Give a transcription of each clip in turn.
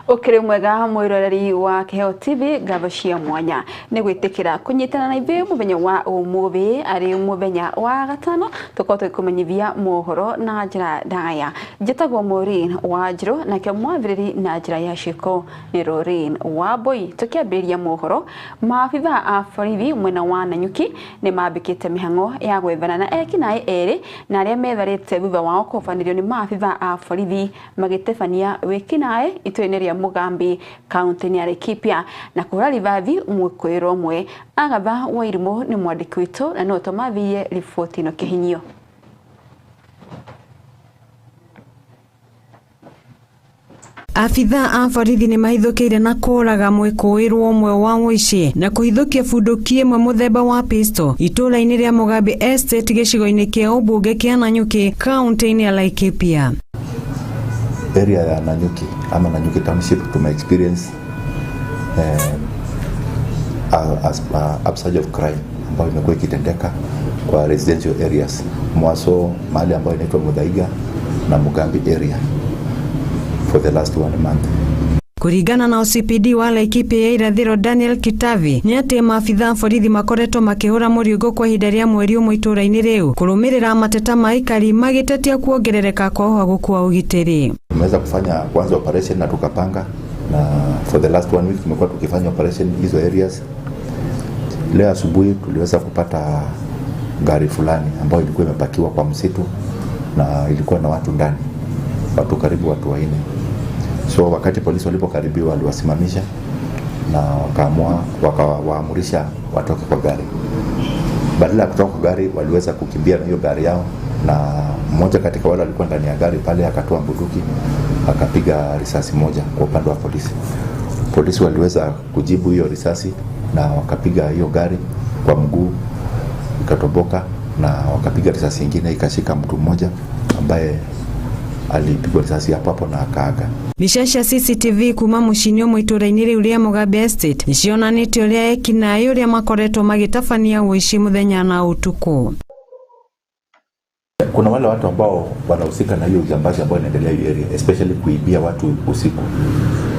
Ukiri mwega mwiroreri wa Kiheo TV, ngatho cia mwanya nĩ gwĩtĩkĩra kũnyitana na ithuĩ mũthenya wa ũmũthĩ arĩ mũthenya wa gatano tũkorwo tũgĩkũmenyithia mohoro na njĩra ndaya. Njĩtagwo Maureen Wanjirũ, nake mwathĩrĩri na njĩra ya ciĩko nĩ Lorraine Wambui. Tũkĩambĩrĩria mohoro, maabitha a borithi mwena wa Nanyuki nĩ mambĩkĩte mĩhang'o ya gwethana na ekinaĩ erĩ na arĩa metharĩte thutha wao kũhobanĩrio nĩ maabitha a borithi magĩtebania wĩkinaĩ itũra-inĩ rĩa Mugambi kaunti-inĩ ya Laikipia na kũhũra rithathi mwĩkũĩrwo ũmwe. Agatha Wairimũ nĩ mwandĩki witũ na no tũmathiie riboti ĩno kĩhinyio. Abithaa a borithi nĩ mahithũkĩire na kũraga mwĩkũĩrwo ũmwe wa ũici na kũhithũkia bunduki ĩmwe mũthemba wa pistol itũũra-inĩ rĩa Mugambi Estate gĩcigo-inĩ kĩa ũmbunge kĩa Nanyuki kaunti-inĩ ya Laikipia. Area ya Nanyuki ama Nanyuki Township tume experience upsurge of crime ambayo imekuwa ikitendeka kwa residential areas mwaso mahali ambayo inaitwa Muthaiga na Mugambi area for the last 1 month. Kuringana na OCPD wa Laikipia ya irathiro Daniel Kitavi ni ati maabitha a borithi makoretwo makihura mũriũngũ kwa ihinda rĩa mweri ũmwe itũũra-inĩ rĩu kũrũmĩrĩra mateta ma aikari magĩtetia kuongerereka kwa ũhagũku wa ũgitĩri. Tumeweza kufanya kwanza operation na tukapanga, na for the last 1 week tumekuwa tukifanya operation hizo areas. Leo asubuhi tuliweza kupata gari fulani ambayo ilikuwa imepakiwa kwa msitu na ilikuwa na watu ndani, watu karibu watu wanne. So wakati polisi walipokaribiwa waliwasimamisha na wakawaamurisha watoke kwa gari. Badala ya kutoka kwa gari waliweza kukimbia na hiyo gari yao, na mmoja katika wale walikuwa ndani ya gari pale akatoa bunduki akapiga risasi moja kwa upande wa polisi. Polisi waliweza kujibu hiyo risasi na wakapiga hiyo gari kwa mguu ikatoboka, na wakapiga risasi nyingine ikashika mtu mmoja ambaye alipigwa risasi hapo hapo na akaaga. Mbica cia CCTV kuma mũciĩ-inĩ ũmwe itũũra-inĩ rĩu rĩa Mugambi Estate nĩcionanĩtie ũrĩa ekinaĩ ũrĩa makoretwo magĩtabania ũici mũthenya na ũtukũ. Kuna wale watu ambao wanahusika na hiyo ujambazi ambao inaendelea hiyo area, especially kuibia watu usiku.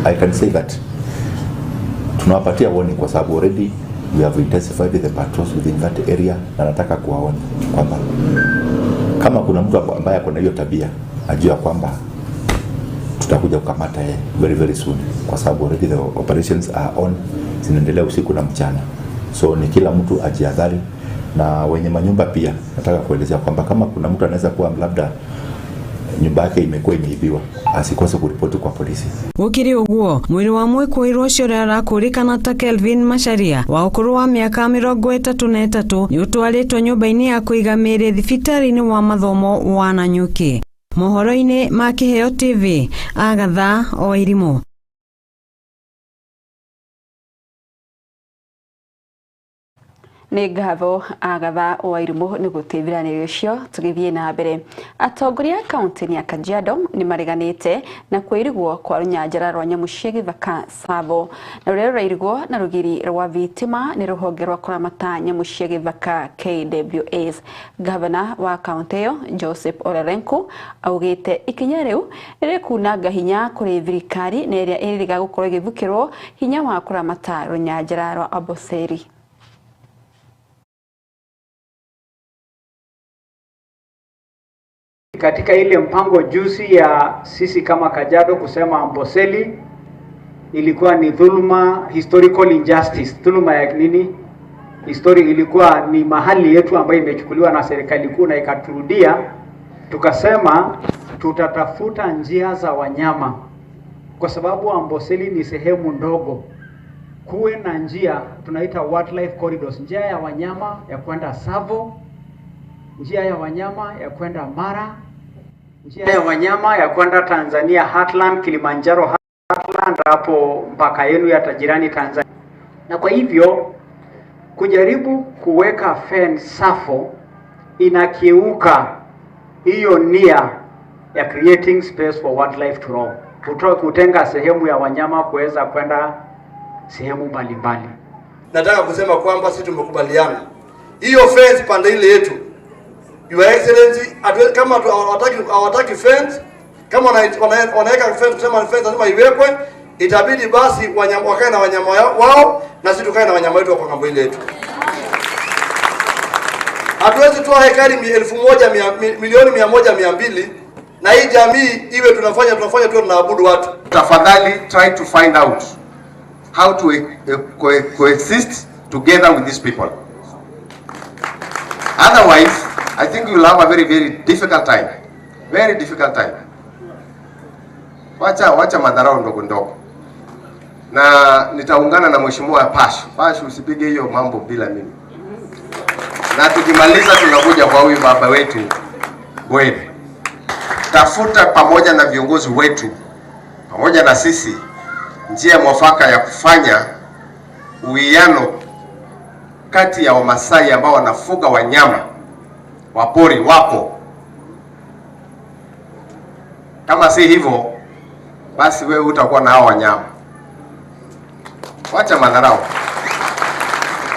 I can say that tunawapatia warning kwa sababu already we have intensified the patrols within that area, na nataka kuwaonya kwamba kama kuna mtu ambaye ako na hiyo tabia ajue kwamba tutakuja kukamata yeye very very soon, kwa sababu already the operations are on, zinaendelea usiku na mchana. So ni kila mtu ajihadhari, na wenye manyumba pia nataka kuelezea kwamba kama kuna mtu anaweza kuwa labda nyumba yake imekuwa imeibiwa asikose kuripoti kwa polisi. Gũkĩrĩ ũguo mwĩrĩ wa mwĩkũĩrwo ũcio ũrĩa arakũrĩkana ta Kelvin Macharia wa ũkũrũ wa mĩaka 33 nĩ ũtwarĩtwo nyũmba-inĩ ya kũiga mĩĩrĩ thibitarĩ-inĩ wa mathomo wa Nanyuki. Mohoro-inĩ ma Kiheo TV, Agatha Oirimũ. Nĩ ngatho Agatha Wairimũ nĩ gũteithĩrĩria ũcio. Tũgĩthiĩ na mbere, atongoria a kaunti ya Kajiado nĩ mareganĩte na kwĩrigwo kwa rũnyanjara rwa nyamũ cia gĩthaka Tsavo, na rũrĩa rũrairigwo na rũgiri rwa thitima nĩ rũhonge rwa kũramata nyamũ cia gĩthaka KWS. Gavana wa kaunti ĩyo Joseph Olelenku augĩte ikinya rĩu nĩ rĩkunanga hinya kũrĩ thirikari na ĩrĩa ĩrĩga gũkorwo ĩgĩthukĩrwo hinya wa kũramata rũnyanjara rwa Amboseli. Katika ile mpango juzi ya sisi kama Kajiado kusema Amboseli ilikuwa ni dhuluma, historical injustice. Dhuluma ya nini? History ilikuwa ni mahali yetu ambayo imechukuliwa na serikali kuu na ikaturudia. Tukasema tutatafuta njia za wanyama, kwa sababu Amboseli ni sehemu ndogo. Kuwe na njia tunaita wildlife corridors, njia ya wanyama ya kwenda Tsavo, njia ya wanyama ya kwenda Mara, njia ya wanyama ya kwenda Tanzania Heartland, Kilimanjaro Heartland, hapo mpaka yenu ya tajirani Tanzania. Na kwa hivyo kujaribu kuweka fence Tsavo inakiuka hiyo nia ya creating space for wildlife to roam, kutenga sehemu ya wanyama kuweza kwenda sehemu mbalimbali. Nataka kusema kwamba sisi tumekubaliana hiyo fence pande ile yetu. Your Excellency, kama hawataki fence, Kama wanaweka fence, kusema fence lazima iwekwe, itabidi basi wanyama wakae na wanyama wao na sisi tukae na wanyama wetu kwa kambo ile yetu. Hatuwezi toa hekari 1,100,000,200 na hii jamii iwe tunafanya tu tunaabudu watu. Tafadhali try to find out how to coexist together with these people. Otherwise, I think you will have a very, very difficult time. Very difficult time. Wacha madharau ndogo ndogo. Na nitaungana na Mheshimiwa Pash. Pash, usipige hiyo mambo bila mimi. Na tukimaliza tunakuja kwa huyu baba wetu Bwere. Tafuta pamoja na viongozi wetu, pamoja na sisi, njia mwafaka ya kufanya uwiano kati ya Wamasai ambao wanafuga wanyama wa pori wako. Kama si hivyo, basi wewe utakuwa na hao wanyama. Wacha madharau.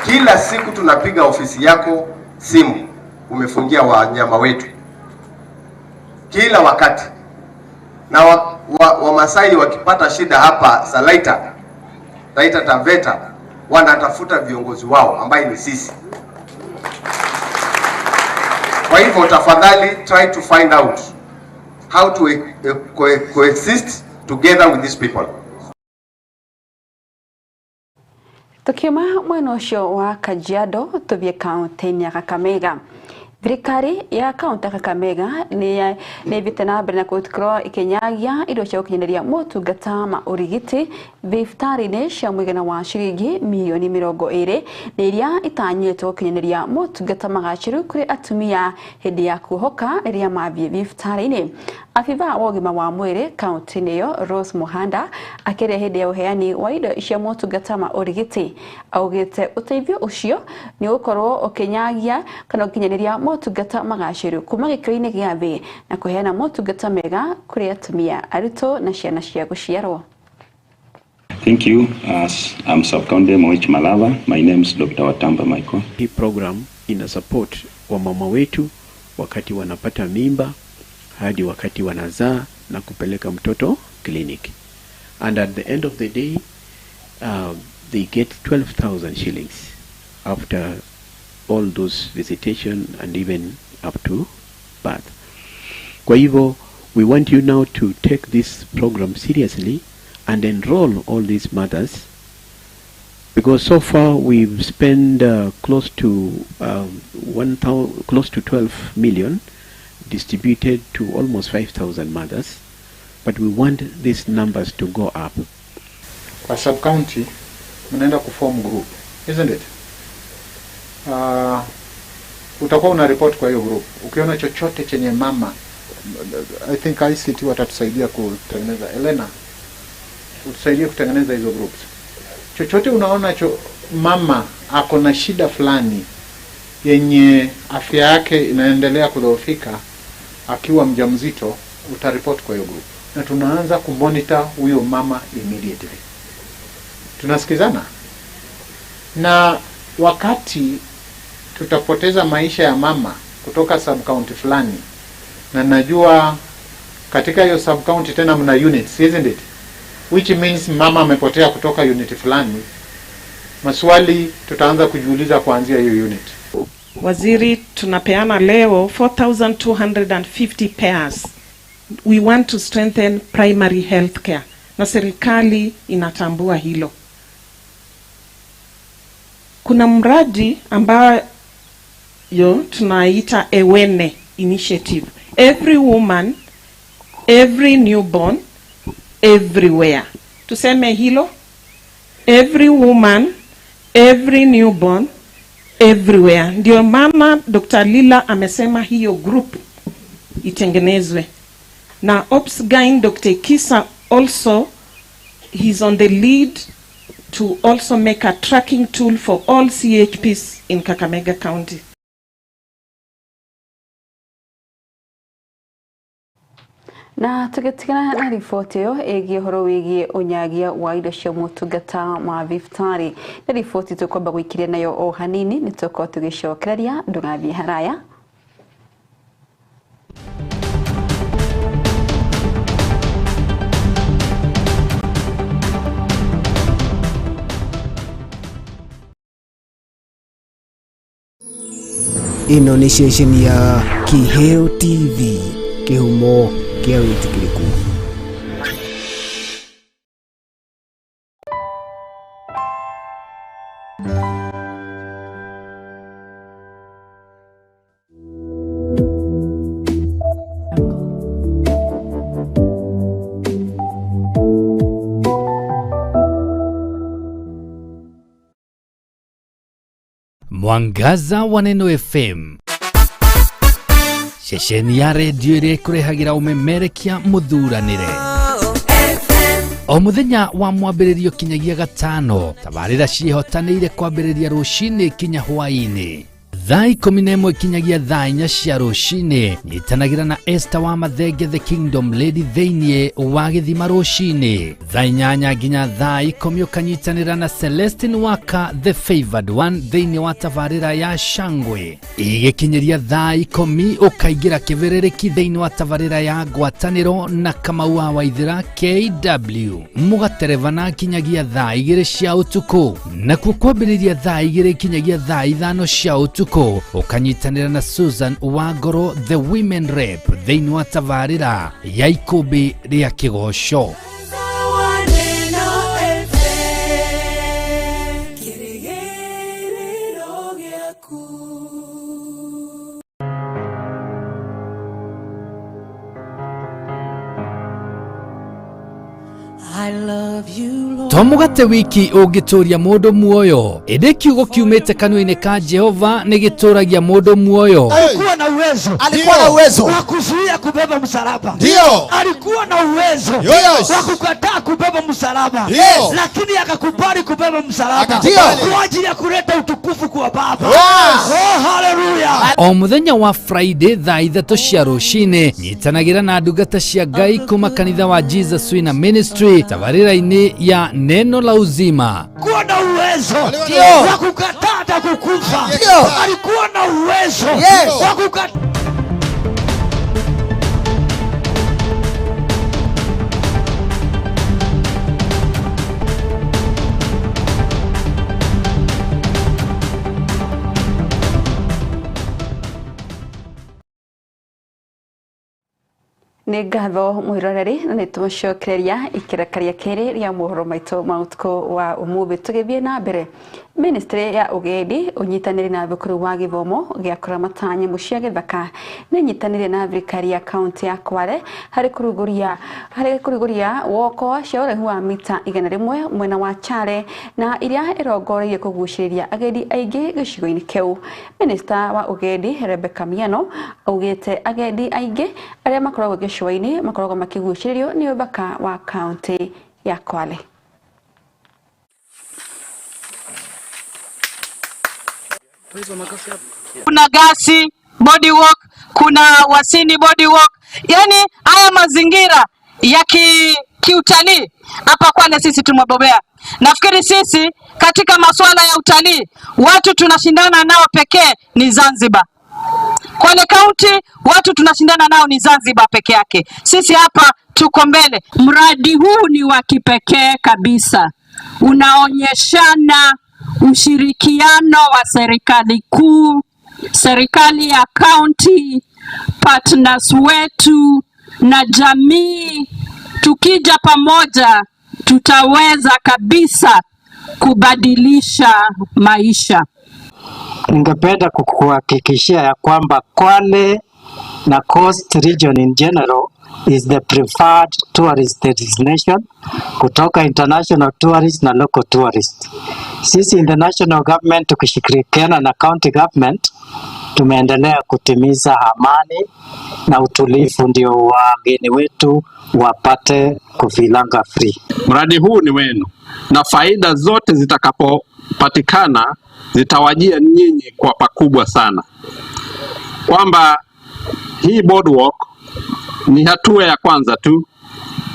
Kila siku tunapiga ofisi yako simu, umefungia wanyama wetu kila wakati. Na Wamasai wakipata shida hapa Salaita, Taita Taveta, wanatafuta viongozi wao ambaye ni sisi. Kwa hivyo tafadhali try to find out how to coexist together with these people. Tukiuma mwena ũcio wa Kajiado tũthiĩ kaunti-inĩ ya Kakamega. Thirikari ya kaunti ya Kakamega nĩ ĩthiĩte na mbere na gũkorwo ĩkĩnyagia indo cia gũkinyanĩria motungata ma ũrigiti thibitarĩ-inĩ cia mũigana wa ciringi mirioni 20 na iria itanyĩtwo gũkinyanĩria motungata magacĩru kũrĩ atumia hĩndĩ ya kuohoka rĩrĩa mathiĩ thibitarĩ-inĩ. Abithaa wa ũgima wa mwĩrĩ kaunti-inĩ ĩyo Rose Muhanda akĩaria hĩndĩ ya ũheani wa indo cia motungata ma ũrigiti augĩte ũteithio ũcio nĩ ũgũkorwo ũkĩnyagia kana ũkinyanĩria motungata magacĩru kuma gĩkĩro-inĩ gĩa thĩ na kũheana motungata mega kũrĩ atumia arutwo na ciana cia gũciarwo. Thank you. As I'm Sub-County MOH Malava. My name is Dr. Watamba Michael. Hii program ina support wamama wetu wakati wanapata mimba hadi wakati wanazaa na kupeleka mtoto clinic. And at the end of the day, they get 12,000 shillings after all those visitation and even up to birth. Kwa hivyo, we want you now to take this program seriously and enroll all these mothers, because so far we've spent close to 12 million distributed to almost 5,000 mothers, but we want these numbers to go up. Kwa sub-county mnaenda kuform group, isn't it? Utakuwa una report kwa hiyo group. Ukiona chochote chenye mama, I think ICT watatusaidia kutengeneza. Elena, utusaidie kutengeneza hizo groups. Chochote unaona mama ako na shida fulani yenye afya yake inaendelea kudhoofika akiwa mjamzito, utaripoti kwa hiyo group. Na tunaanza kumonitor huyo mama immediately. Tunasikizana? Na wakati tutapoteza maisha ya mama kutoka sub-county fulani, na najua katika hiyo sub-county tena mna units, isn't it? Which means mama amepotea kutoka unit fulani, maswali tutaanza kujiuliza kuanzia hiyo unit. Waziri, tunapeana leo 4,250 pairs. We want to strengthen primary health care, na serikali inatambua hilo. Kuna mradi ambayo tunaita Ewene Initiative. Every woman, every newborn, everywhere. Tuseme hilo, every woman, every newborn, everywhere. Ndio mama Dr. Lila amesema hiyo group itengenezwe. Na Ops Gain Dr. Kisa also, he's on the lead to also make a tracking tool for all CHPs in Kakamega County. Na tugitigana na riboti ĩyo ĩgiĩ ũhoro wĩgiĩ ũnyagia wa indo cia motungata ma thibitarĩ. Nĩ riboti tũkwamba gũikiria nayo o hanini, nĩ tũkorwo tũgĩcokereria, ndũgathiĩ haraya. Ĩno nĩ ceceni ya Kiheo TV, kĩhumo kĩa wĩtĩkĩrĩku. Mwangaza wa Neno FM, ceceni ya redio ĩrĩa ĩkũrehagĩra ũmemerekia mũthuranĩre o mũthenya wa mwambĩrĩrio kinyagia gatano. Tabarĩra ciĩhotanĩire kwambĩrĩria rũcinĩ kinya hwaĩ-inĩ thaa 11 kinyagia thaa 4 cia rũcinĩ. Nyitanagĩra na Esther wa Mathenge the Kingdom Lady thĩinĩ wa gĩthima rũcinĩ thaa 8 nginya thaa 10 ũkanyitanĩra na Celestine Waka the Favored One thĩinĩ wa tabarĩra ya Shangwe. Igĩkinyĩria thaa 10 ũkaingĩra kĩbĩrĩrĩki thĩinĩ wa tabarĩra ya Ngwatanĩro na Kamau wa Waithĩra KW mũgaterebana kinyagia thaa 2 cia ũtukũ, nakuo kwambĩrĩria thaa 2 kinyagia thaa 5 cia ũtukũ ũkanyitanĩra na Susan Wangoro the Women Rep thĩinĩ wa tabarĩra ya Ikũmbĩ rĩa Kĩgoco. To mũgate wiki ũngĩtũria mũndũ muoyo, ĩndĩ kiugo kiumĩte kanua-inĩ ka Jehova nĩ gĩtũragia mũndũ muoyo. Alikuwa na uwezo, alikuwa na uwezo wa kuzuia kubeba msalaba. Ndio. Alikuwa na uwezo wa kukataa kubeba msalaba. Ndio. Lakini akakubali kubeba msalaba kwa ajili ya kuleta utukufu kwa Baba. Yes. Oh, haleluya. O mũthenya wa Friday thaa 3 cia rũcinĩ nyitanagĩra na ndungata cia Ngai kuma kanitha wa Jesus Winner Ministry tabarĩra-inĩ ya Neno la Uzima. Alikuwa na uwezo wa kukataa hata kukufa. Alikuwa na uwezo wa kukataa. Nĩ ngatho mwĩroreri na nĩ tũmũcokereria ikereka rĩa kerĩ rĩa mohoro maitũ ma ũtukũ wa ũmũthĩ. Tũgĩthiĩ na mbere, Ministry ya Ũgendi, ũnyitanĩri na thukuru wa gĩthomo gĩa kũramata nyamũ cia gĩthaka nĩ nyitanĩire na thirikari ya kaunti ya Kwale harĩ kũrugũria woko cia ũraihu wa mita 100 mwena wa Chale na iria ĩrongoreirie kũgucĩrĩria agendi aingĩ gĩcigo-inĩ kĩu. Minista wa Ũgendi Rebecca Miano augĩte agendi aingĩ arĩa makoragwo gĩcũa-inĩ makoragwo makĩgucĩrĩrio nĩ ũthaka wa kaunti ya Kwale. Kuna Gasi boardwalk, kuna Wasini boardwalk. Yani haya mazingira ya kiutalii hapa Kwale sisi tumebobea. Nafikiri sisi katika masuala ya utalii watu tunashindana nao pekee ni Zanzibar. Kwale County watu tunashindana nao ni Zanzibar peke yake. Sisi hapa tuko mbele. Mradi huu ni wa kipekee kabisa. Unaonyeshana ushirikiano wa serikali kuu, serikali ya county, partners wetu na jamii. Tukija pamoja tutaweza kabisa kubadilisha maisha. Ningependa kukuhakikishia ya kwamba Kwale na Coast Region in general is the preferred tourist destination kutoka international tourist na local tourist. Sisi in the national government tukishirikiana na county government tumeendelea kutimiza amani na utulivu ndio wageni wetu wapate kufilanga free. Mradi huu ni wenu na faida zote zitakapopatikana zitawajia nyinyi kwa pakubwa sana. Kwamba hii boardwalk ni hatua ya kwanza tu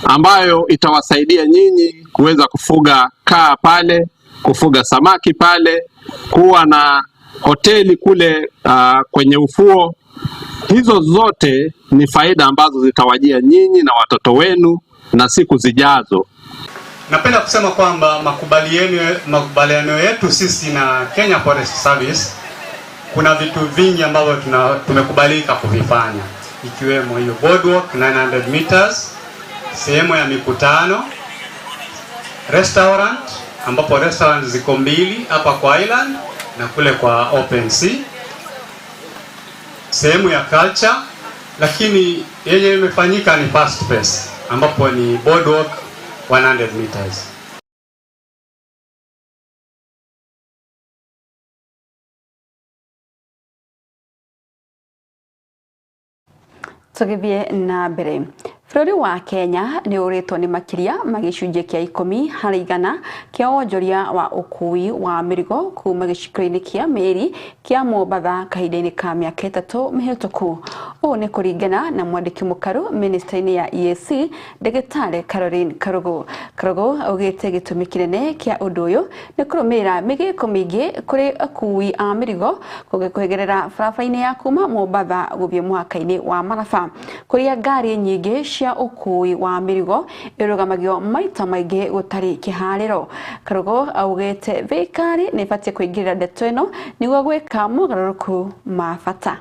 ambayo itawasaidia nyinyi kuweza kufuga kaa pale, kufuga samaki pale, kuwa na hoteli kule kwenye ufuo. Hizo zote ni faida ambazo zitawajia nyinyi na watoto wenu na siku zijazo. Napenda kusema kwamba makubaliano yetu sisi na Kenya Forest Service Kuna vitu vingi ambavyo tumekubalika kuvifanya ikiwemo hiyo boardwalk 900 meters, sehemu ya mikutano, restaurant ambapo restaurant ziko mbili hapa kwa island na kule kwa open sea, sehemu ya culture, lakini yenye imefanyika ni fast pace ambapo ni boardwalk 100 meters. Tũgĩthiĩ na mbere. Bũrũri wa Kenya nĩ ũrĩtwo nĩ makĩria ma gĩcunjĩ kĩa 10% kĩa wonjoria wa ũkuui wa mĩrigo kuma gĩcukĩro-inĩ kĩa meri kĩa Mombatha kahinda-inĩ ka mĩaka 3 mĩhĩtũku. Ũũ nĩ kũringana na mwandĩki mũkaru ministry-inĩ ya EAC Ndagĩtarĩ Caroline Karugu. Karugu augĩte gĩtũmi kĩnene kĩa ũndũ ũyũ nĩ kũrũmĩrĩra mĩgĩko mĩingĩ kũrĩ akui a mĩrigo kũgerera barabara-inĩ ya kuma Mombatha gũthiĩ mũhaka-inĩ wa Maraba kũrĩa ngari nyingĩ cia ũkuui wa mĩrigo ĩrũgamagio maita maingĩ gũtarĩ kĩharĩro. Karugu augĩte thirikari nĩ ĩbatiĩ kũingĩrĩra ndeto ĩno nĩguo gwĩka mogarũrũku ma bata.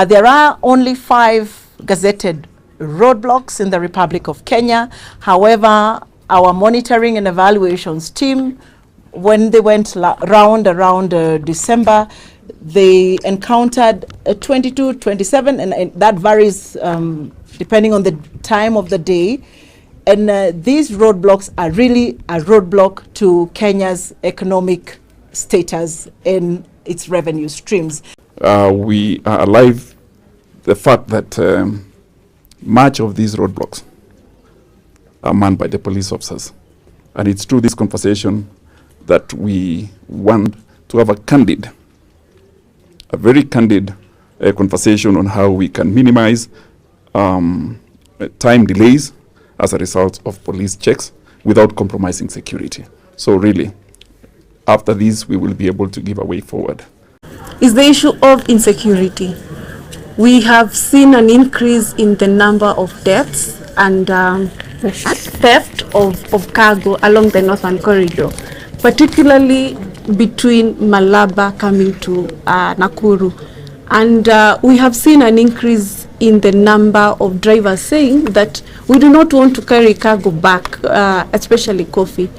There are only 5 gazetted roadblocks in the Republic of Kenya. However, our monitoring and evaluations team, when they went round around December, they encountered 22, 27, and that varies depending on the time of the day. And these roadblocks are really a roadblock to Kenya's economic status and its revenue streams. We are alive the fact that much of these roadblocks are manned by the police officers. And it's through this conversation that we want to have a very candid conversation on how we can minimize time delays as a result of police checks without compromising security. So really, after this, we will be able to give a way forward. Is the issue of insecurity. We have seen an increase in the number of deaths and theft of cargo along the Northern Corridor, particularly between Malaba coming to Nakuru. And we have seen an increase in the number of drivers saying that we do not want to carry cargo back, especially coffee.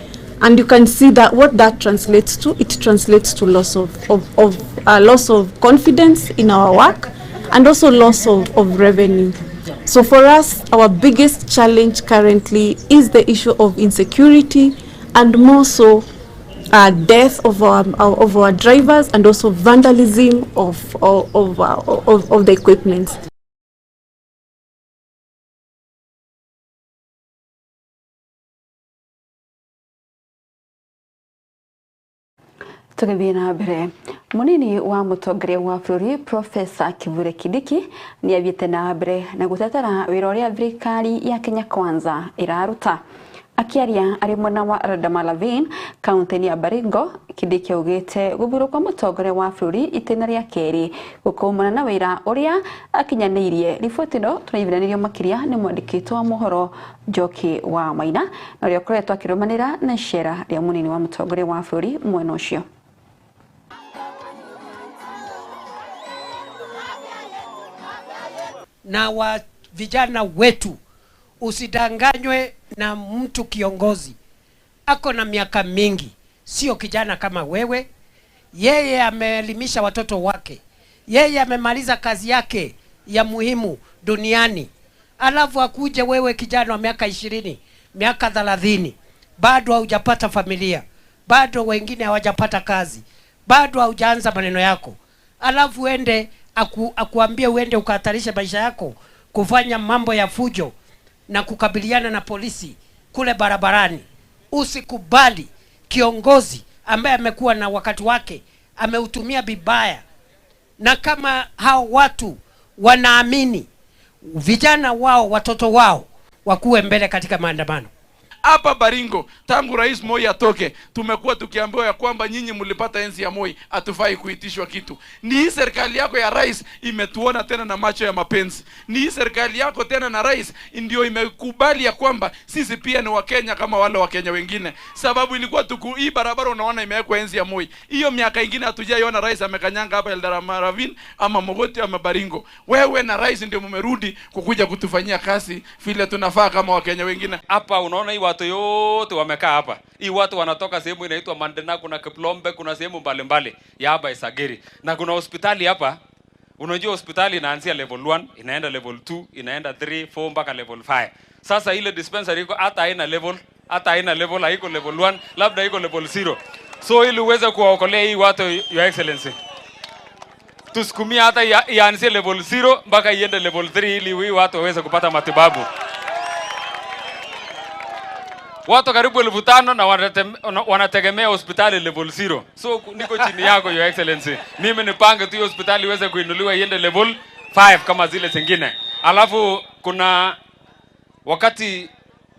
And you can see that what that translates to, it translates to loss of confidence in our work and also loss of revenue. So for us, our biggest challenge currently is the issue of insecurity and more so death of our drivers and also vandalism of the equipment. Tũgĩthiĩ na mbere, mũnini wa mũtongoria wa bũrũri Profesa Kithure Kindiki nĩ athiĩte na mbere na gũtetera wĩra ũrĩa thirikari ya Kenya Kwanza ĩraruta. Akĩaria arĩ mwena wa Eldama Ravine kaunti-inĩ ya Baringo, Kindiki augĩte gũthurwo kwa mũtongoria wa bũrũri itĩna rĩa kerĩ gũkaumana na wĩra ũrĩa akinyanĩirie. Riboti ĩno tũraiguithanĩrio makĩria nĩ mwandĩki wa mohoro Njoki wa Maina na ũrĩa ũkoretwo akĩrũmanĩra na icera rĩa mũnini wa mũtongoria wa bũrũri mwena ũcio. Na wa vijana wetu, usidanganywe na mtu kiongozi ako na miaka mingi, sio kijana kama wewe. Yeye ameelimisha watoto wake, yeye amemaliza kazi yake ya muhimu duniani, alafu akuje wewe kijana wa miaka 20, miaka 30, bado haujapata familia, bado wengine hawajapata kazi, bado haujaanza maneno yako, alafu uende akuambie uende ukahatarisha maisha yako kufanya mambo ya fujo na kukabiliana na polisi kule barabarani. Usikubali kiongozi ambaye amekuwa na wakati wake ameutumia vibaya. Na kama hao watu wanaamini vijana wao, watoto wao wakuwe mbele katika maandamano. Hapa Baringo tangu Rais Moi atoke, tumekuwa tukiambiwa ya kwamba nyinyi mlipata enzi ya Moi, hatufai kuitishwa kitu. Ni hii serikali yako ya rais imetuona tena na macho ya mapenzi. Ni hii serikali yako tena na rais ndio imekubali ya kwamba sisi pia ni Wakenya kama wale Wakenya wengine. Sababu ilikuwa hii barabara unaona imewekwa enzi ya Moi. Hiyo miaka ingine hatujaiona rais amekanyanga hapa Eldama Ravine ama Mogoti ama Baringo. Wewe na rais ndio mmerudi kukuja kutufanyia kazi vile tunafaa kama Wakenya wengine. Hapa unaona hii watu yote wamekaa hapa. Hii watu wanatoka sehemu inaitwa Mandena, kuna Kiplombe, kuna sehemu mbalimbali ya hapa Isagiri. Na kuna hospitali hapa. Unajua hospitali inaanzia level 1, inaenda level 2, inaenda 3, 4 mpaka level 5. Sasa ile dispensary iko hata haina level, haiko level 1, labda iko level 0. So ili uweze kuwaokolea hii watu, Your Excellency, tusukumie hata ianzie level 0 mpaka iende level 3 ili hii watu waweze kupata matibabu. Watu karibu 5,000 na wanategemea hospitali level 0. So niko chini yako, Your Excellency. Mimi nipange tu hospitali iweze kuinuliwa iende level 5 kama zile zingine. Alafu kuna wakati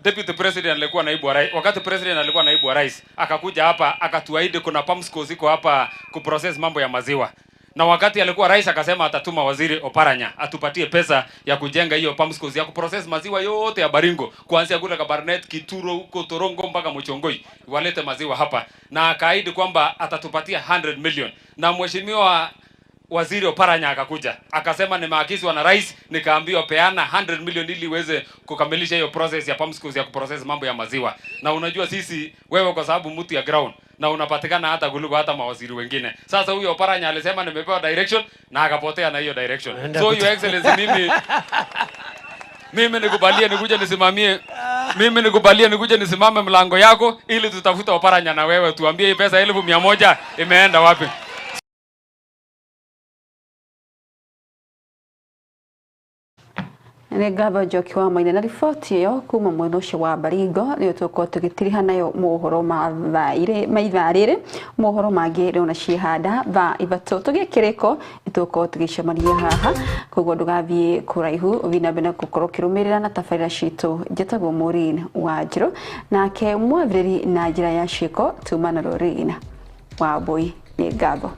Deputy President alikuwa naibu wa rais, wakati President alikuwa naibu wa rais, akakuja hapa akatuahidi kuna Pamsco ziko hapa kuprocess mambo ya maziwa. Na wakati alikuwa rais akasema atatuma waziri Oparanya atupatie pesa ya kujenga hiyo Pamsco ya kuprocess maziwa yote ya Baringo, kuanzia kule Kabarnet, Kituro, huko Torongo mpaka Muchongoi, walete maziwa hapa. Na akaahidi kwamba atatupatia 100 million. Na mheshimiwa waziri Oparanya akakuja akasema nimeagizwa na rais, nikaambiwa peana 100 million ili iweze kukamilisha hiyo process ya Pamsco ya kuprocess mambo ya maziwa. Na unajua sisi, wewe kwa sababu mtu ya ground na unapatikana hata kuliko hata mawaziri wengine. Sasa huyo Oparanya alisema nimepewa direction na akapotea na hiyo direction. So Your Excellency, mimi nikubalie nikuje nisimamie, mimi nikubalie nikuje nisimame mlango yako ili tutafuta Oparanya na wewe tuambie hii pesa 100,000 imeenda wapi. Nĩ ngatho Njoki wa Maina na riboti ĩyo kuma mwena ũcio wa Baringo nĩyo tũgũkorwo tũgĩtiriha nayo mohoro ma ithaa rĩrĩ. Mohoro mangĩ rĩu na ciĩhanda thaa 3 tũgĩe kĩrĩko nĩtũgũkorwo tũgĩcemania haha, koguo ndũgathiĩ kũraihu, ũthiĩ na mbere na gũkorwo ũkĩrũmĩrĩra na tabarĩra citũ. Njĩtagwo Maureen Wanjirũ, nake mwathĩrĩri na njĩra ya ciĩko tuma na Lorraine Wambui. Nĩ ngatho.